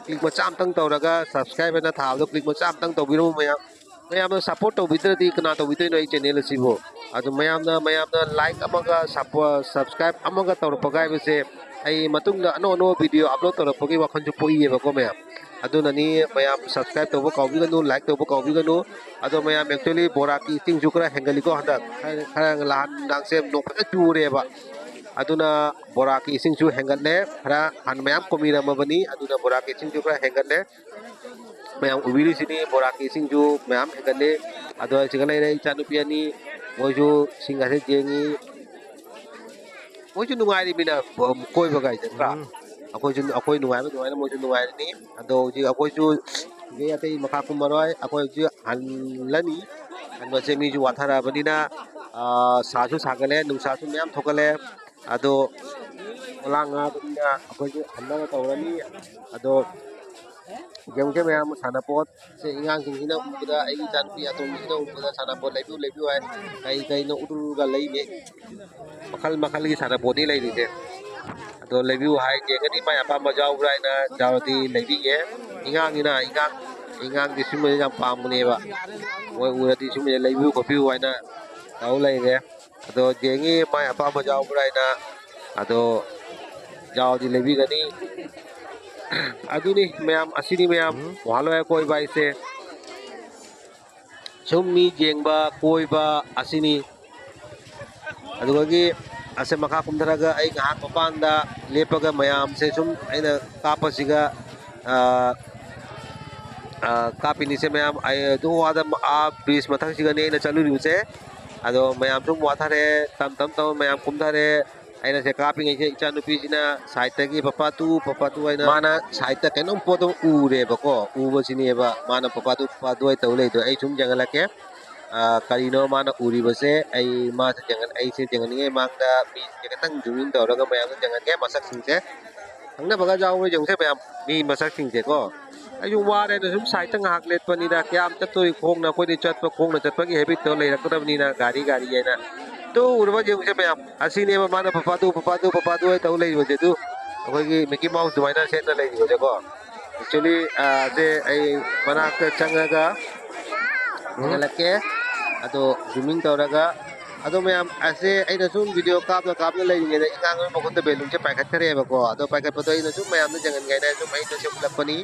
click ꯃꯆꯥ ꯑꯝꯇꯪ ꯇꯧꯔꯒ subscribe ꯍꯥꯏꯅ ꯊꯥꯕꯗꯣ click ꯃꯆꯥ ꯑꯝꯇꯪ ꯇꯧꯕꯤꯔꯝꯃꯨ ꯃꯌꯥꯝ꯫ ꯃꯌꯥꯝꯅ support ꯇꯧꯕꯤꯗ꯭ꯔꯗꯤ ꯀꯅꯥ ꯇꯧꯕꯤꯗꯣꯏꯅꯣ ꯑꯩ channel ꯑꯁꯤꯕꯨ? ꯑꯗꯨ ꯃꯌꯥꯝꯅ ꯃꯌꯥꯝꯅ like ꯑꯃꯒ support subscribe ꯑꯃꯒ ꯇꯧꯔꯛꯄꯒ ꯍꯥꯏꯕꯁꯦ ꯑꯩ ꯃꯇꯨꯡꯗ ꯑꯅꯧ ꯑꯅꯧꯕ video upload ꯇꯧꯔꯛꯄꯒꯤ ꯋꯥꯈꯜꯁꯨ ꯄꯣꯛꯏꯌꯦꯕꯀꯣ ꯃꯌꯥꯝ꯫ ꯑꯗꯨꯅꯅꯤ ꯃꯌꯥꯝ subscribe ꯇꯧꯕ ꯀꯥꯎꯕꯤꯒꯅꯨ, like ꯇꯧꯕ ꯀꯥꯎꯕꯤꯒꯅꯨ꯫ ꯑꯗꯣ ꯃꯌꯥꯝ actually ꯕꯣꯔꯥꯀꯤ ꯏꯁꯤꯡꯁꯨ ꯈꯔ ꯍꯦꯟꯒꯠꯂꯤꯀꯣ ꯍꯟꯗꯛ꯫ ꯈꯔ ꯈꯔ ꯅꯍꯥꯟ ꯅꯨꯡꯗꯥꯡꯁꯦ ꯅꯣꯡ ꯐꯖꯅ ꯆꯨꯔꯦꯕ꯫ ꯑꯗꯨꯅ ꯕꯣꯔꯥꯀꯤ ꯏꯁꯤꯡꯁꯨ ꯍꯦꯟꯒꯠꯂꯦ꯫ ꯈꯔ ꯍꯥꯟꯅ ꯃꯌꯥꯝ ꯀꯨꯝꯕꯤꯔꯝꯃꯕꯅꯤ꯫ ꯑꯗꯨꯅ ꯕꯣꯔꯥꯀꯤ ꯏꯁꯤꯡꯁꯨ ꯈꯔ ꯍꯦꯟꯒꯠꯂꯦ꯫ ꯃꯌꯥꯝ ꯎꯕꯤꯔꯤꯁꯤꯅꯤ ꯕꯣꯔꯥꯀꯤ ꯏꯁꯤꯡꯁꯨ ꯃꯌꯥꯝ ꯍꯦꯟꯒꯠꯂꯦ꯫ ꯑꯗꯣ ꯁꯤꯒ ꯂꯩꯔꯦ ꯏꯆꯥꯅꯨꯄꯤ ꯑꯅꯤ꯫ ꯃꯣꯏꯁꯨ ꯏꯁꯤꯡ ꯑꯁꯦ ꯌꯦꯡꯉꯤ꯫ ꯃꯣꯏꯁꯨ ꯅꯨꯡꯉꯥꯏꯔꯤꯃꯤꯅ ꯀꯣꯏꯕꯒ ꯍꯥꯏꯗꯤ ꯅꯠꯇ꯭ꯔꯥ? ꯎꯝ꯫ ꯑꯩꯈꯣꯏꯁꯨ ꯑꯩꯈꯣꯏ ꯅꯨꯡꯉꯥꯏꯕ ꯑꯗꯨꯃꯥꯏꯅ ꯃꯣꯏꯁꯨ ꯅꯨꯡꯉꯥꯏꯔꯅꯤ꯫ ꯑꯗꯣ ꯍꯧꯖꯤꯛ ꯑꯩꯈꯣꯏꯁꯨ ꯁꯤꯗꯩ ꯑꯇꯩ ꯃꯈꯥ ꯀꯨꯝꯃꯔꯣꯏ꯫ ꯑꯩꯈꯣꯏ ꯍꯧꯖꯤꯛ ꯍꯜꯂꯅꯤ꯫ ꯍꯟꯕꯁꯦ ꯃꯤꯁꯨ ꯋꯥꯊꯔꯛꯑꯕꯅꯤꯅ, ꯑꯥ, ꯁꯥꯁꯨ ꯁꯥꯒꯠꯂꯦ, ꯅꯨꯡꯁꯥꯁꯨ ꯃꯌꯥꯝ ꯊꯣꯛꯀꯠꯂꯦ꯫ ꯑꯗꯣ ꯈꯣꯂꯥꯡ ꯉꯥꯕꯅꯤꯅ ꯑꯩꯈꯣꯏꯁꯨ ꯍꯟꯅꯕ ꯇꯧꯔꯅꯤ꯫ ꯑꯗꯣ ꯌꯦꯡꯉꯨꯁꯦ ꯃꯌꯥꯝ, ꯁꯥꯟꯅꯄꯣꯠꯁꯦ ꯑꯉꯥꯡꯁꯤꯡꯁꯤꯅ ꯎꯕꯗ, ꯑꯩꯒꯤ ꯏꯆꯥꯅꯨꯄꯤ ꯑꯇꯣꯝꯕꯤꯁꯤꯅ ꯎꯕꯗ ꯁꯥꯟꯅꯄꯣꯠ ꯂꯩꯕꯤꯌꯨ, ꯂꯩꯕꯤꯌꯨ ꯍꯥꯏ꯫ ꯀꯩ ꯀꯩꯅꯣ ꯎꯔꯨꯔꯒ ꯂꯩꯅꯦ꯫ ꯃꯈꯜ ꯃꯈꯜꯒꯤ ꯁꯥꯟꯅꯄꯣꯠꯅꯤ ꯂꯩꯔꯤꯁꯦ꯫ ꯑꯗꯣ ꯂꯩꯕꯤꯌꯨ ꯍꯥꯏ, ꯌꯦꯡꯒꯅꯤ ꯃꯥꯏ ꯑꯄꯥꯝꯕ ꯌꯥꯎꯕ꯭ꯔꯥ ꯍꯥꯏꯅ, ꯌꯥꯎꯔꯗꯤ ꯂꯩꯕꯤꯒꯦ꯫ ꯏꯉꯥꯡꯅꯤꯅ ꯏꯉꯥꯡ, ꯏꯉꯥꯡꯗꯤ ꯁꯨꯝꯕꯁꯦ ꯌꯥꯝ ꯄꯥꯝꯕꯅꯦꯕ꯫ ꯃꯣꯏ ꯎꯔꯗꯤ ꯁꯨꯝꯕꯁꯦ ꯂꯩꯕꯤꯌꯨ ꯈꯣꯠꯄꯤꯌꯨ ꯍꯥꯏꯅ ꯇꯧ ꯂꯩꯔꯦ꯫ ꯑꯗꯣ ꯌꯦꯡꯉꯤ ꯃꯥꯏ ꯑꯄꯥꯝꯕ ꯌꯥꯎꯕ꯭ꯔꯥ ꯍꯥꯏꯅ꯫ ꯑꯗꯣ ꯌꯥꯎꯔꯗꯤ ꯂꯩꯕꯤꯒꯅꯤ꯫ ꯑꯗꯨꯅꯤ ꯃꯌꯥꯝ, ꯑꯁꯤꯅꯤ ꯃꯌꯥꯝ, ꯎꯝ꯫ ꯋꯥꯍꯜꯂꯣꯏ ꯀꯣꯏꯕ ꯍꯥꯏꯁꯦ꯫ ꯁꯨꯝ ꯃꯤ ꯌꯦꯡꯕ, ꯀꯣꯏꯕ ꯑꯁꯤꯅꯤ꯫ ꯑꯗꯨꯗꯒꯤ ꯑꯁꯦ ꯃꯈꯥ ꯀꯨꯝꯊꯔꯒ ꯑꯩ ꯉꯥꯏꯍꯥꯛ ꯃꯄꯥꯟꯗ ꯂꯦꯞꯄꯒ ꯃꯌꯥꯝꯁꯦ ꯁꯨꯝ ꯑꯩꯅ ꯀꯥꯞꯄꯁꯤꯒ, ꯑ, ꯑ, ꯀꯥꯞꯄꯤꯅꯤꯁꯦ ꯃꯌꯥꯝ꯫ ꯑꯩ ꯑꯗꯨ ꯋꯥꯗ ꯑꯥ bridge ꯃꯊꯛꯁꯤꯒꯅꯦ ꯑꯩꯅ ꯆꯠꯂꯨꯔꯤꯕꯁꯦ꯫ ꯑꯗꯣ ꯃꯌꯥꯝ ꯁꯨꯝ ꯋꯥꯊꯔꯦ, ꯇꯞ ꯇꯞ ꯇꯞꯅ ꯃꯌꯥꯝ ꯀꯨꯝꯊꯔꯦ꯫ ꯑꯩꯅ ꯁꯦ ꯀꯥꯞꯄꯤꯉꯩꯁꯦ ꯏꯆꯥꯅꯨꯄꯤꯁꯤꯅ sideꯇꯒꯤ "ꯄꯄꯥ ꯇꯨ, ꯄꯄꯥ ꯇꯨ" ꯍꯥꯏꯅ ꯃꯥꯅ sideꯇ ꯀꯩꯅꯣꯝ ꯄꯣꯠ ꯑꯃ ꯎꯔꯦꯕꯀꯣ꯫ ꯎꯕꯁꯤꯅꯦꯕ ꯃꯥꯅ "ꯄꯄꯥ ꯇꯨ, ꯄꯄꯥ ꯇꯨ" ꯍꯥꯏ ꯇꯧ ꯂꯩꯗꯣ꯫ ꯑꯩ ꯁꯨꯝ ꯌꯦꯡꯍꯜꯂꯛꯀꯦ꯫ ꯑ, ꯀꯔꯤꯅꯣ ꯃꯥꯅ ꯎꯔꯤꯕꯁꯦ? ꯑꯩ ꯃꯥꯁꯦ ꯌꯦꯡꯍꯟ-, ꯑꯩꯁꯦ ꯌꯦꯡꯍꯟꯅꯤꯡꯉꯩ ꯃꯥꯡꯗ ꯃꯤꯁꯤꯡꯁꯦ ꯈꯤꯇꯪ zoom in ꯇꯧꯔꯒ ꯃꯌꯥꯝꯗ ꯌꯦꯡꯍꯟꯒꯦ ꯃꯁꯛꯁꯤꯡꯁꯦ꯫ ꯈꯪꯅꯕꯒ ꯌꯥꯎꯕ꯭ꯔꯥ ꯌꯦꯡꯉꯨꯁꯦ ꯃꯌꯥꯝ, ꯃꯤ ꯃꯁꯛꯁꯤꯡꯁꯦꯀꯣ꯫ ꯑꯩꯁꯨ ꯋꯥꯔꯦꯅ ꯁꯨꯝ sideꯇ ꯉꯥꯏꯍꯥꯛ ꯂꯦꯞꯄꯅꯤꯗ꯫ ꯀꯌꯥꯝ ꯆꯠꯇꯣꯔꯤ ꯈꯣꯡꯅ? ꯑꯩꯈꯣꯏꯗꯤ ꯆꯠꯄ, ꯈꯣꯡꯅ ꯆꯠꯄꯒꯤ habitꯇꯣ ꯂꯩꯔꯛꯇ꯭ꯔꯕꯅꯤꯅ ꯒꯥꯔꯤ, ꯒꯥꯔꯤ ꯍꯥꯏꯅ꯫ ꯑꯗꯨ ꯎꯔꯕ ꯌꯦꯡꯉꯨꯁꯦ ꯃꯌꯥꯝ꯫ ꯑꯁꯤꯅꯦꯕ ꯃꯥꯅ "ꯄꯄꯥ ꯇꯨ, ꯄꯄꯥ ꯇꯨ, ꯄꯄꯥ ꯇꯨ" ꯍꯥꯏ ꯇꯧ ꯂꯩꯔꯤꯕꯁꯦ ꯑꯗꯨ꯫ ꯑꯩꯈꯣꯏꯒꯤ ꯃꯤꯀꯤ ꯃꯥꯎꯁ ꯑꯗꯨꯃꯥꯏꯅ ꯁꯦꯠꯅ ꯂꯩꯔꯤꯕꯁꯦꯀꯣ꯫ ꯑꯦꯛꯆꯨꯋꯦꯂꯤ ꯁꯦ ꯑꯩ ꯃꯅꯥꯛꯇ ꯆꯪꯉꯒ ꯍꯦꯟꯒꯠꯂꯛꯀꯦ꯫ ꯑꯗꯣ ꯖꯨꯃꯤꯡ ꯇꯧꯔꯒ, ꯑꯗꯣ ꯃꯌꯥꯝ ꯑꯁꯦ ꯑꯩꯅ ꯁꯨꯝ ꯚꯤꯗꯤꯑꯣ ꯀꯥꯞꯅ ꯀꯥꯞꯅ ꯂꯩꯔꯤꯉꯩꯗ ꯏꯉꯥꯡ ꯍꯣꯏ ꯃꯈꯨꯠꯇ ꯕꯦꯂꯨꯟꯁꯦ ꯄꯥꯏꯈꯠꯈ꯭ꯔꯦꯕꯀꯣ꯫ ꯑꯗꯣ ꯄꯥꯏꯈꯠꯄꯗꯣ ꯑꯩꯅ ꯁꯨꯝ ꯃꯌꯥꯝꯗ ꯌꯦꯡꯍꯟꯒꯦ ꯍꯥꯏꯅ ꯁꯨꯝ ꯑꯩꯅ ꯁꯦꯝꯒꯠꯂꯛꯄꯅꯤ꯫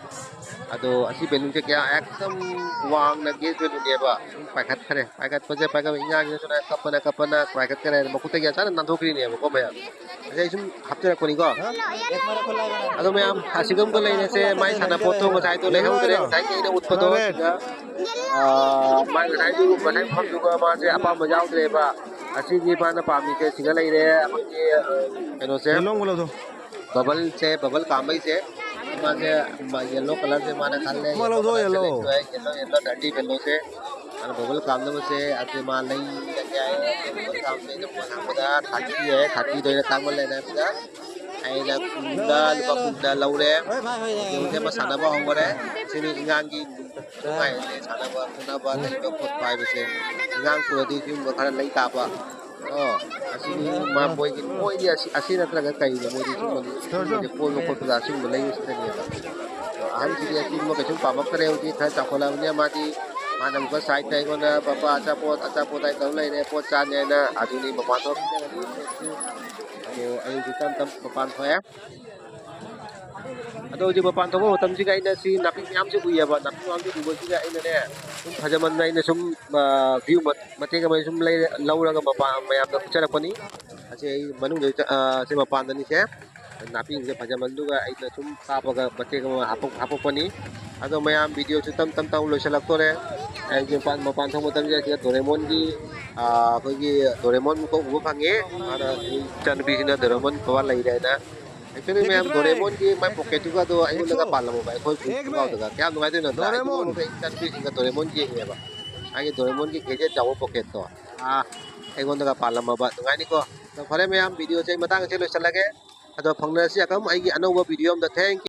ꯑꯗꯣ ꯑꯁꯤ ꯕꯦꯂꯨꯟꯁꯦ ꯀꯌꯥ ꯑꯦꯛꯗꯝ ꯋꯥꯡꯅ ꯒꯦꯁ ꯕꯦꯂꯨꯟꯅꯦꯕ꯫ ꯁꯨꯝ ꯄꯥꯏꯈꯠꯈ꯭ꯔꯦ꯫ ꯄꯥꯏꯈꯠꯄꯁꯦ ꯄꯥꯏꯈꯠꯄ ꯏꯉꯥꯡꯁꯤꯅ ꯁꯨꯃꯥꯏꯅ ꯀꯞꯄꯅ ꯀꯞꯄꯅ ꯄꯥꯏꯈꯠꯈ꯭ꯔꯦ꯫ ꯃꯈꯨꯠꯇꯒꯤ ꯑꯁꯥꯅ ꯅꯥꯟꯊꯣꯛꯈ꯭ꯔꯤꯅꯦꯕꯀꯣ ꯃꯌꯥꯝ꯫ ꯑꯁꯤ ꯑꯩ ꯁꯨꯝ ꯍꯥꯞꯆꯔꯛꯄꯅꯤꯀꯣ꯫ ꯑꯗꯣ ꯃꯌꯥꯝ ꯑꯁꯤꯒ ꯑꯃꯨꯛꯀ ꯂꯩꯔꯁꯦ꯫ ꯃꯥꯏ ꯁꯥꯟꯅꯄꯣꯠꯇꯣ ꯉꯁꯥꯏꯗꯣ ꯂꯩꯍꯧꯗ꯭ꯔꯦ꯫ ꯉꯁꯥꯏꯒꯤ ꯑꯩꯅ ꯎꯠꯄꯗꯣ ꯁꯤꯗ, ꯑꯥ, ꯃꯥꯏ ꯉꯁꯥꯏꯗꯨ ꯉꯁꯥꯏ ꯃꯐꯝꯗꯨꯒ ꯃꯥꯁꯦ ꯑꯄꯥꯝꯕ ꯌꯥꯎꯗ꯭ꯔꯦꯕ꯫ ꯑꯁꯤꯒꯤ ꯃꯥꯅ ꯄꯥꯝꯃꯤꯁꯦ ꯁꯤꯒ ꯂꯩꯔꯦ꯫ ꯑꯩꯈꯣꯏꯒꯤ, ꯑ, ꯀꯩꯅꯣꯁꯦ꯫ ꯌꯦꯜꯂꯣ ꯑꯃꯨꯛ ꯂꯧꯊꯣꯛ꯫ ꯕꯕꯜꯁꯦ, ꯕꯕꯜ ꯀꯥꯝꯕꯩꯁꯦ꯫ ꯃꯥꯁꯦ, ꯃꯥ ꯌꯦꯜꯂꯣ ꯀꯂꯔꯁꯦ ꯃꯥꯅ ꯈꯜꯂꯦ꯫ ꯑꯃ ꯌꯦꯜꯂꯣ ꯂꯧꯊꯣꯛ, ꯀꯂꯔꯁꯦ ꯌꯦꯜꯂꯣ꯫ ꯂꯩꯇ꯭ꯔꯦ꯫ ꯌꯦꯜꯂꯣ, ꯌꯦꯜꯂꯣ, ꯗꯔꯇꯤ ꯌꯦꯜꯂꯣꯁꯦ꯫ ꯃꯥꯅ ꯕꯕꯜ ꯀꯥꯝꯅꯕꯁꯦ ꯑꯁꯤ ꯃꯥ ꯂꯩꯔꯒꯦ ꯍꯥꯏꯌꯦ꯫ ꯕꯕꯜ ꯀꯥꯝꯕꯁꯦ ꯑꯩꯅ ꯐꯣꯟ ꯍꯥꯡꯕꯗ ꯊꯥꯔꯇꯤ ꯍꯥꯏꯌꯦ꯫ ꯊꯥꯔꯇꯤꯗꯣ ꯑꯩꯅ ꯇꯥꯡꯃꯜꯂꯦꯅ ꯍꯥꯏꯕꯗ ꯑꯩꯅ ꯀꯨꯟꯗ, ꯂꯨꯄꯥ ꯀꯨꯟꯗ ꯂꯧꯔꯦ꯫ ꯍꯧꯖꯤꯛ ꯍꯧꯖꯤꯛ ꯑꯃ ꯁꯥꯟꯅꯕ ꯍꯧꯈꯔꯦ꯫ ꯁꯤꯅꯤ ꯏꯉꯥꯡꯒꯤ ꯅꯨꯡꯉꯥꯏꯔꯤꯁꯦ꯫ ꯁꯥꯟꯅꯕ ꯈꯣꯠꯅꯕ ꯂꯩꯕ ꯈꯣꯠꯄ ꯍꯥꯏꯕꯁꯦ ꯏꯉꯥꯡ ꯄꯨꯔꯗꯤ ꯁꯤꯒꯨꯝꯕ ꯈꯔ ꯂꯩ ꯇꯥꯕ꯫ ꯑꯣ, ꯑꯁꯤꯗꯤ ꯃꯥ ꯃꯣꯏꯒꯤ, ꯃꯣꯏꯗꯤ ꯑꯁꯤ, ꯑꯁꯤ ꯅꯠꯇ꯭ꯔꯒ ꯀꯩꯅꯣ ꯃꯣꯏꯗꯤ ꯁꯤꯒꯨꯝꯕꯗꯤ, ꯁꯤꯒꯨꯝꯕꯁꯦ ꯀꯣꯏꯕ ꯈꯣꯠꯄꯗ ꯑꯁꯤꯒꯨꯝꯕ ꯂꯩꯕꯁꯤꯗꯅꯦꯕ꯫ ꯑꯗꯣ ꯑꯍꯟꯁꯤꯗꯤ ꯑꯁꯤꯒꯨꯝꯕ ꯀꯩꯁꯨꯝ ꯄꯥꯝꯃꯛꯇ꯭ꯔꯦ꯫ ꯍꯧꯖꯤꯛ ꯈꯔ ꯆꯥꯎꯈꯠꯂꯛꯑꯕꯅꯤꯅ ꯃꯥꯗꯤ, ꯃꯥꯅ ꯑꯃꯨꯛꯀ ꯁꯥꯏꯠꯇ ꯑꯩꯉꯣꯟꯗ "ꯄꯄꯥ ꯑꯆꯥꯄꯣꯠ, ꯑꯆꯥꯄꯣꯠ" ꯍꯥꯏꯅ ꯇꯧ ꯂꯩꯔꯦ꯫ ꯄꯣꯠ ꯆꯥꯅꯤ ꯍꯥꯏꯅ ꯑꯗꯨꯅꯤ ꯃꯄꯥꯟ ꯊꯣꯛ꯫ ꯑꯗꯣ ꯑꯩ ꯍꯧꯖꯤꯛ ꯇꯞ ꯇꯞ ꯃꯄꯥꯟ ꯊꯣꯛꯑꯦ꯫ ꯑꯗꯣ ꯍꯧꯖꯤꯛ ꯃꯄꯥꯟ ꯊꯣꯛꯄ ꯃꯇꯝꯁꯤꯒ ꯑꯩꯅ ꯁꯤ ꯅꯥꯄꯤ ꯃꯌꯥꯝꯁꯦ ꯎꯏꯌꯦꯕ꯫ ꯅꯥꯄꯤ ꯃꯌꯥꯝꯁꯦ ꯎꯕꯁꯤꯒ ꯑꯩꯅꯅꯦ, ꯁꯨꯝ ꯐꯖꯃꯟꯗꯅ ꯑꯩꯅ ꯁꯨꯝ, ꯑ, ꯚ꯭ꯌꯨ ꯃ-, ꯃꯇꯦꯛ ꯑꯃ ꯁꯨꯝ ꯂꯩꯔ-, ꯂꯧꯔꯒ ꯃꯄꯥ-, ꯃꯌꯥꯝꯗ ꯎꯠꯆꯔꯛꯄꯅꯤ꯫ ꯑꯁꯤ ꯑꯩ ꯃꯅꯨꯡꯗ ꯆ-, ꯑ, ꯁꯤ ꯃꯄꯥꯟꯗꯅꯤꯁꯦ꯫ ꯅꯥꯄꯤꯁꯤꯡꯁꯦ ꯐꯖꯃꯟꯗꯨꯒ ꯑꯩꯅ ꯁꯨꯝ ꯀꯥꯞꯄꯒ ꯃꯇꯦꯛ ꯑꯃ ꯍꯥꯄꯛ-, ꯍꯥꯄꯛꯄꯅꯤ꯫ ꯑꯗꯣ ꯃꯌꯥꯝ ꯚꯤꯗꯤꯑꯣꯁꯨ ꯇꯞ ꯇꯞ ꯇꯞ ꯂꯣꯏꯁꯤꯜꯂꯛꯇꯣꯔꯦ꯫ ꯑꯩꯁꯦ ꯃꯄꯥꯟ, ꯃꯄꯥꯟ ꯊꯣꯛ ꯃꯇꯝꯁꯤꯗ ꯁꯤꯗ ꯗꯣꯔꯦꯃꯣꯟꯒꯤ, ꯑ, ꯑꯩꯈꯣꯏꯒꯤ ꯗꯣꯔꯦꯃꯣꯟ ꯑꯃꯈꯛ ꯎꯕ ꯐꯪꯉꯦ꯫ ꯃꯥꯅ, ꯏꯆꯥꯅꯨꯄꯤꯁꯤꯅ ꯗꯣꯔꯦꯃꯣꯟ ꯄꯋꯥꯔ ꯂꯩꯔꯦ ꯍꯥꯏꯅ꯫ ꯑꯦꯛꯆꯨꯋꯦꯂꯤ ꯃꯌꯥꯝ ꯗꯣꯔꯦꯃꯣꯟꯒꯤ ꯃꯥꯏ ꯄꯣꯀꯦꯠꯇꯨꯒ ꯑꯗꯣ ꯑꯩꯉꯣꯟꯗꯒ ꯄꯥꯜꯂꯝꯃꯕ ꯑꯩꯈꯣꯏ ꯈꯨꯡꯒꯥꯎꯗꯒ꯫ ꯀꯌꯥꯝ ꯅꯨꯡꯉꯥꯏꯗꯣꯏꯅꯣ ꯅꯠꯇ꯭ꯔꯥ? ꯑꯩ ꯗꯣꯔꯦꯃꯣꯟ꯫ ꯏꯆꯥꯅꯨꯄꯤꯁꯤꯡꯒ ꯗꯣꯔꯦꯃꯣꯟ ꯌꯦꯡꯉꯦꯕ꯫ ꯃꯥꯒꯤ ꯗꯣꯔꯦꯃꯣꯟꯒꯤ ꯒꯦꯖꯦꯠ ꯌꯥꯎꯕ ꯄꯣꯀꯦꯠꯇꯣ꯫ ꯑꯥ, ꯑꯩꯉꯣꯟꯗꯒ ꯄꯥꯜꯂꯝꯃꯕ꯫ ꯅꯨꯡꯉꯥꯏꯅꯤꯀꯣ? ꯑꯗꯣ ꯐꯔꯦ ꯃꯌꯥꯝ, ꯚꯤꯗꯤꯑꯣꯁꯦ ꯑꯩ ꯃꯇꯥꯡ ꯑꯁꯤꯗ ꯂꯣꯏꯁꯤꯜꯂꯒꯦ꯫ ꯑꯗꯣ ꯐꯪꯅꯔꯁꯤ ꯑꯀꯝ ꯑꯩꯒꯤ ꯑꯅꯧꯕ ꯚꯤꯗꯤꯑꯣ ꯑꯝꯗ꯫ Thank you꯫